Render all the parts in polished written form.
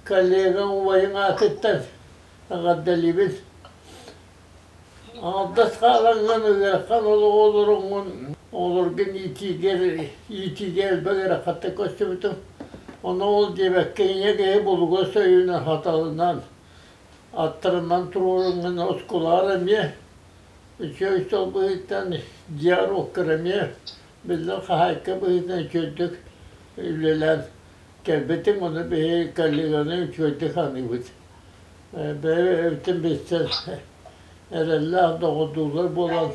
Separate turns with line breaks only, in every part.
Коллегаҥ убайыҥ аатыттан эҕэрдэлиибин. Аҥардас хаалаҥҥын ыарахан олоҕу олороҥҥун оҕолоргун иитиигэр иитиигэ элбэх ыарахаттар көрсүбүтүм. Ону ол диэбэккэ ийэ киһи булугас өйүнэн хаталынан аттарынан туруоруҥҥун оскуолаҕар эмиэ үчүгэй суол быһыытынан дьиэҕэр уоккар эмиэ биллэр хаһаайка быһыытынан үчүгэйдик үлэлээн кэлбитиҥ, ону биһиги коллеганы үчүгэйдик саныыбыт. Бэйэбитин билсэн эрэллээх доҕордуулар буолан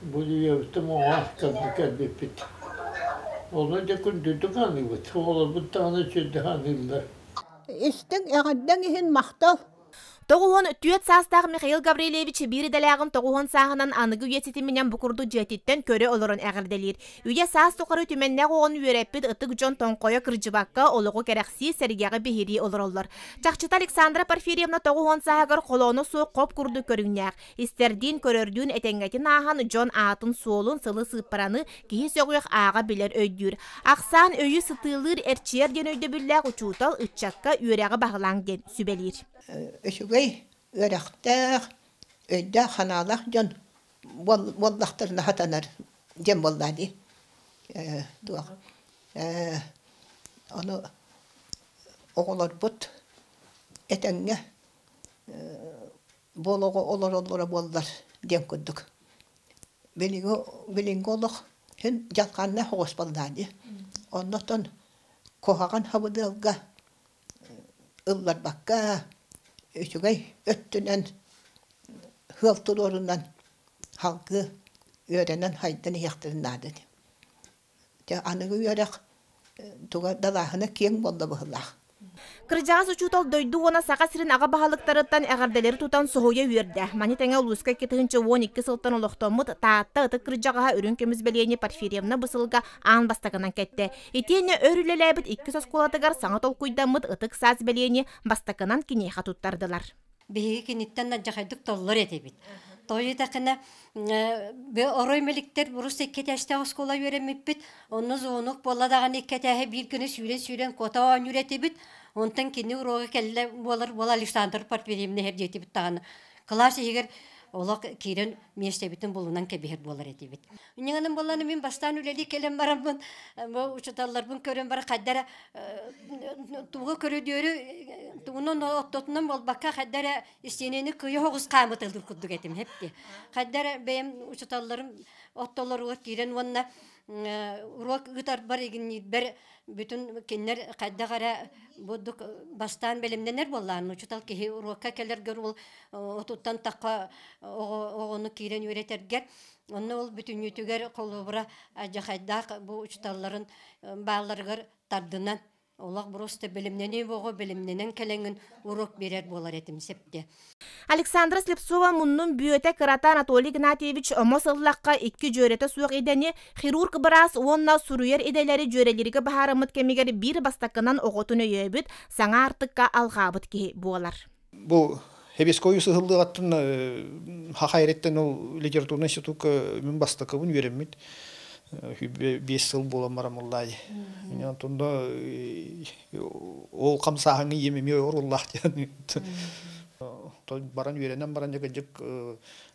бу үйэбитин оҥоон кэлбиппит. Ону дьэ күндүтүк саныыбыт, оҕолорбут даҕаны үчүгэйдик саныыллар.
Истиҥ эҕэрдэҥ иһин махтал.
94 саастаах Михаил Гаврильевич биир идэлээҕин 90 сааһынан аныгы үйэ ситиминэн бу курдук дьиэтиттэн көрө олорон эҕэрдэлиир. Үйэ саас тухары үтүмэннээх оҕону үөрэппит ытык дьон тоҥхойо кырдьыбакка олоҕу кэрэхсии, сэргэҕи биһирии олороллор. Чахчыта Александра Порфирьевна 90 сааһыгар холооно суох хоп курдук көрүҥнээх, истэрдиин, көрөрдүүн этэҥҥэтин ааһан дьон аатын-суолун, сылы сыыппараны киһи сөҕүөх ааҕа билэр өйдүүр. Ахсаан өйү сытыылыыр эрчийэр диэн өйдөбүллээх учуутал ыччакка үөрэҕи баһылааҥ диэн сүбэлиир.
Үчүгэй үөрэхтээх, өйдөөх-санаалаах дьон буоллахтарына сатанар диэн буоллаа дии. Туох ону оҕолорбут этэҥҥэ бу олоҕу олороллоро буоллар диэн курдук. Билиҥҥи билиҥҥи олох син дьалхааннаах оҕус буоллаа дии. Оннотон куһаҕан сабыдыалга ылларбакка үчүгэй өттүнэн сыал туруорунан салгыы үөрэнэн сайдан иһиэхтэрин наада этэ. Дьэ аныгы үөрэх туга далааһына киэҥ буолла быһыылаах.
Кырдьаҕас учуутал дойду уонна Саха сирин аҕа баһылыктарыттан эҕэрдэлэри тутан соһуйа үөрдэ. Маны тэҥэ улууска 2012 сылтан олохтоммут Таатта ытык кырдьаҕаһа үрүҥ көмүс бэлиэни Порфирьевна бу сылга аан бастакынан кэттэ. Итиэннэ өр үлэлээбит иккис оскуолатыгар саҥа толкуйдаммыт ытык саас бэлиэни бастакынан киниэхэ туттардылар.
Биһиги киниттэн алдьархайдык толлор этибит. Тоҕо диэтэххинэ, орой мэликтэр урус икки этээстээх оскуола үөрэммиппит. Онно звонок буолла даҕаны икки этээһи биир гына сүүрэн-сүүрэн куота оонньуур этибит. Онтон кини уруога кэллэ буолар буола Александр Порфирьевна иһэр диэтибит даҕаны. Кылаас иһигэр олох киирэн миэстэбитин булунан кэбиһэр буолар этибит. Инньэ буоллаҕына мин бастаан үлэлии кэлэн бараммын бу учууталларбын көрөн баран хайда эрэ тугу көрүдүөрү тугунан оттотунан буолбакка хайда эрэ истиэнэни кыйа оҕус хаамыталыыр курдук этим хэпти. Хайда эрэ бэйэм учууталларым оттолоругар киирэн уонна уруок ыытарбар игинниирбэр бүтүн кинилэр хайдах эрэ бурдук бастаан бэлэмнэнэр буоллаан учуутал киһи уруокка кэлэргэр ол отуттан тахха оҕону киирэн үөрэтэргэр онно ол бүтүннүүтүгэр холобура дьахайдаах бу учууталларын баалларыгар тардынан олох просто бэлэмнэнии буоҕу бэлэмнэнэн кэлэҥҥин уруок биэрэр буолар этим септе.
Александра Слепцова муннун бүөтэ кырата Анатолий Игнатьевич омос ыллахха икки дьүөрэтэ суох идэни хирург быраас уонна суруйар идэлэри дьүөрэлииргэ баһаараммыт кэмигэр биир бастакынан оҕотун өйөөбүт, саҥа аартыкка алҕаабыт киһи буолар.
Бу Хэбискойу сыһыллыаҕыттан Хаха эриттэн ол литературный институкка мин бастакыбын үөрэммит 5 сыл буолан баран буллаай. Онтон ол хамсааһыҥҥа ийэм эмиэ оруоллаах диэн баран үөрэнэн баран дьэ кырдьык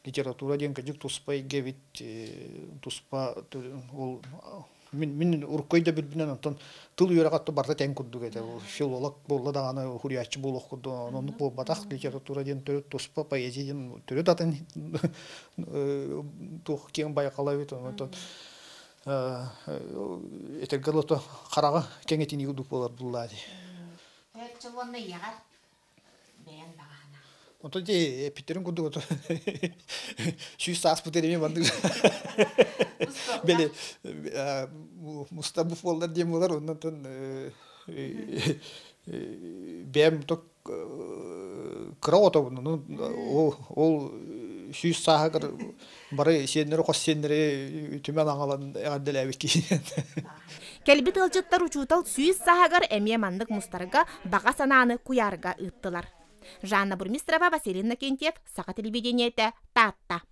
литература диэн кырдьык туспа эйгэ эбит туспа ол мин урукку өйдөбүлбүнэн онтон тыл үөрэҕэ барыта тэҥ курдук этэ. Филолог буолла даҕаны суруйааччы буолуох курдук оннук буолбатах литература диэн төрүт туспа поэзия диэн төрүт атын туох киэҥ байҕала эбит онтон этэргэ дылы хараҕа кэҥэтинии курдук буолар буллаа дии.
Уонна ийэҕэр бэйэҥ баҕаһына.
Онтон дии эппиттерин курдук ото сүүс сааспыт эми маннык били муста бу буоллар диэн буолар оннотон бэйэм ток кыра оҕотобун ол ол сүүс сааһыгар бары сиэннэри хос сиэннэри түмэн аҕалан эҕэрдэлээбит киһи
Кэлбит ыалдьыттар учуутал сүүс сааһыгар эмиэ маннык мустарга баҕа санааны куйаарга ыыттылар. Жанна Бурмистрова, Василий Иннокентьев, Саха телевидениетэ, Таатта.